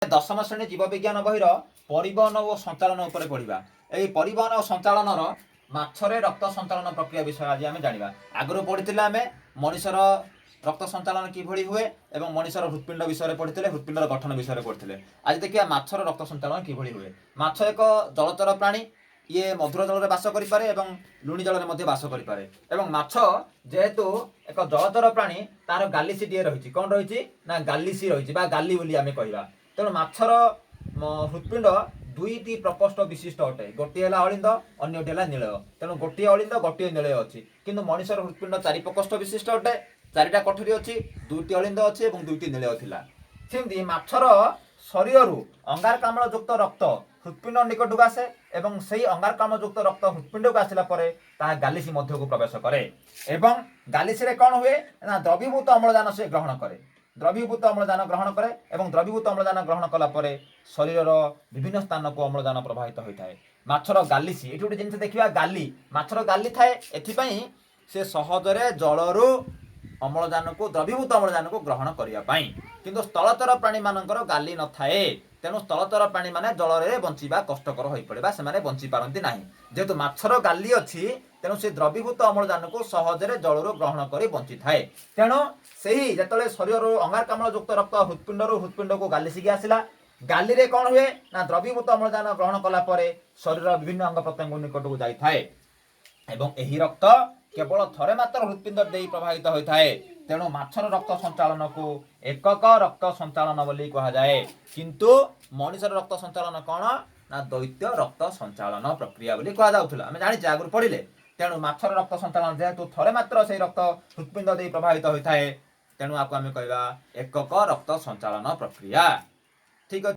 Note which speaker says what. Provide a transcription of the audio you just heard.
Speaker 1: ଦଶମ ଶ୍ରେଣୀ ଜୀବବିଜ୍ଞାନ ବହିର ପରିବହନ ଓ ସଞ୍ଚାଳନ ଉପରେ ପଢ଼ିବା। ଏହି ପରିବହନ ଓ ସଞ୍ଚାଳନର ମାଛରେ ରକ୍ତ ସଞ୍ଚାଳନ ପ୍ରକ୍ରିୟା ବିଷୟ ଆଜି ଆମେ ଜାଣିବା। ଆଗରୁ ପଢ଼ିଥିଲେ ଆମେ ମଣିଷର ରକ୍ତ ସଞ୍ଚାଳନ କିଭଳି ହୁଏ ଏବଂ ମଣିଷର ହୃତ୍ପିଣ୍ଡ ବିଷୟରେ ପଢ଼ିଥିଲେ, ହୃତ୍ପିଣ୍ଡର ଗଠନ ବିଷୟରେ ପଢ଼ିଥିଲେ। ଆଜି ଦେଖିବା ମାଛର ରକ୍ତ ସଞ୍ଚାଳନ କିଭଳି ହୁଏ। ମାଛ ଏକ ଜଳଚର ପ୍ରାଣୀ। ଇଏ ମଧୁର ଜଳରେ ବାସ କରିପାରେ ଏବଂ ଲୁଣି ଜଳରେ ମଧ୍ୟ ବାସ କରିପାରେ। ଏବଂ ମାଛ ଯେହେତୁ ଏକ ଜଳଚର ପ୍ରାଣୀ, ତାର ଗାଲିସିଟିଏ ରହିଛି। କ'ଣ ରହିଛି ନା ଗାଲିସି ରହିଛି ବା ଗାଲି ବୋଲି ଆମେ କହିବା। ତେଣୁ ମାଛର ହୃତ୍ପିଣ୍ଡ ଦୁଇଟି ପ୍ରକୋଷ୍ଠ ବିଶିଷ୍ଟ ଅଟେ। ଗୋଟିଏ ହେଲା ଅଳିନ୍ଦ, ଅନ୍ୟଟି ହେଲା ନିଳୟ। ତେଣୁ ଗୋଟିଏ ଅଳିନ୍ଦ, ଗୋଟିଏ ନିଳୟ ଅଛି। କିନ୍ତୁ ମଣିଷର ହୃତ୍ପିଣ୍ଡ ଚାରି ପ୍ରକୋଷ୍ଠ ବିଶିଷ୍ଟ ଅଟେ। ଚାରିଟା କୋଠରୀ ଅଛି, ଦୁଇଟି ଅଳିନ୍ଦ ଅଛି ଏବଂ ଦୁଇଟି ନିଳୟ ଥିଲା। ସେମିତି ମାଛର ଶରୀରରୁ ଅଙ୍ଗାରକାମ୍ଳ ଯୁକ୍ତ ରକ୍ତ ହୃତ୍ପିଣ୍ଡ ନିକଟକୁ ଆସେ ଏବଂ ସେଇ ଅଙ୍ଗାରକାମ୍ଳ ଯୁକ୍ତ ରକ୍ତ ହୃତ୍ପିଣ୍ଡକୁ ଆସିଲା ପରେ ତାହା ଗାଲିସି ମଧ୍ୟକୁ ପ୍ରବେଶ କରେ ଏବଂ ଗାଲିସିରେ କ'ଣ ହୁଏ ନା ଦ୍ରବୀଭୂତ ଅମ୍ଳଜାନ ସେ ଗ୍ରହଣ କରେ। ଦ୍ରବୀଭୂତ ଅମ୍ଳଜାନ ଗ୍ରହଣ କରେ ଏବଂ ଦ୍ରବୀଭୂତ ଅମ୍ଳଜାନ ଗ୍ରହଣ କଲା ପରେ ଶରୀରର ବିଭିନ୍ନ ସ୍ଥାନକୁ ଅମ୍ଳଜାନ ପ୍ରବାହିତ ହୋଇଥାଏ। ମାଛର ଗାଲିସି, ଏଠି ଗୋଟେ ଜିନିଷ ଦେଖିବା, ଗାଲି। ମାଛର ଗାଲି ଥାଏ, ଏଥିପାଇଁ ସେ ସହଜରେ ଜଳରୁ ଅମ୍ଳଜାନକୁ, ଦ୍ରବୀଭୂତ ଅମ୍ଳଜାନକୁ ଗ୍ରହଣ କରିବା ପାଇଁ। କିନ୍ତୁ ସ୍ଥଳଚର ପ୍ରାଣୀମାନଙ୍କର ଗାଲି ନଥାଏ। ତେଣୁ ସ୍ଥଳଚର ପ୍ରାଣୀମାନେ ଜଳରେ ବଞ୍ଚିବା କଷ୍ଟକର ହୋଇପଡ଼େ ବା ସେମାନେ ବଞ୍ଚି ପାରନ୍ତି ନାହିଁ। ଯେହେତୁ ମାଛର ଗାଲି ଅଛି, ତେଣୁ ସେ ଦ୍ରବୀଭୂତ ଅମ୍ଳଜାନକୁ ସହଜରେ ଜଳରୁ ଗ୍ରହଣ କରି ବଞ୍ଚିଥାଏ। ତେଣୁ ସେହି ଯେତେବେଳେ ଶରୀରରୁ ଅଙ୍ଗାରକାମ୍ଳ ଯୁକ୍ତ ରକ୍ତ ହୃତ୍ପିଣ୍ଡରୁ ହୃତ୍ପିଣ୍ଡକୁ ଗାଲିସିକି ଆସିଲା, ଗାଲିରେ କ'ଣ ହୁଏ ନା ଦ୍ରବୀଭୂତ ଅମ୍ଳଜାନ ଗ୍ରହଣ କଲା ପରେ ଶରୀରର ବିଭିନ୍ନ ଅଙ୍ଗ ପ୍ରତ୍ୟଙ୍ଗ ନିକଟକୁ ଯାଇଥାଏ ଏବଂ ଏହି ରକ୍ତ କେବଳ ଥରେ ମାତ୍ର ହୃତ୍ପିଣ୍ଡ ଦେଇ ପ୍ରବାହିତ ହୋଇଥାଏ। ତେଣୁ ମାଛର ରକ୍ତ ସଞ୍ଚାଳନକୁ ଏକକ ରକ୍ତ ସଞ୍ଚାଳନ ବୋଲି କୁହାଯାଏ। କିନ୍ତୁ ମଣିଷର ରକ୍ତ ସଞ୍ଚାଳନ କ'ଣ ନା ଦ୍ୱୈତ ରକ୍ତ ସଞ୍ଚାଳନ ପ୍ରକ୍ରିୟା ବୋଲି କୁହାଯାଉଥିଲା। ଆମେ ଜାଣିଛେ, ଆଗରୁ ପଢିଲେ। ତେଣୁ ମାଛର ରକ୍ତ ସଞ୍ଚାଳନ ଯେହେତୁ ଥରେ ମାତ୍ର ସେଇ ରକ୍ତ ହୃତ୍ପିଣ୍ଡ ଦେଇ ପ୍ରବାହିତ ହୋଇଥାଏ, ତେଣୁ ଆକୁ ଆମେ କହିବା ଏକକ ରକ୍ତ ସଞ୍ଚାଳନ ପ୍ରକ୍ରିୟା। ଠିକ ଅଛି।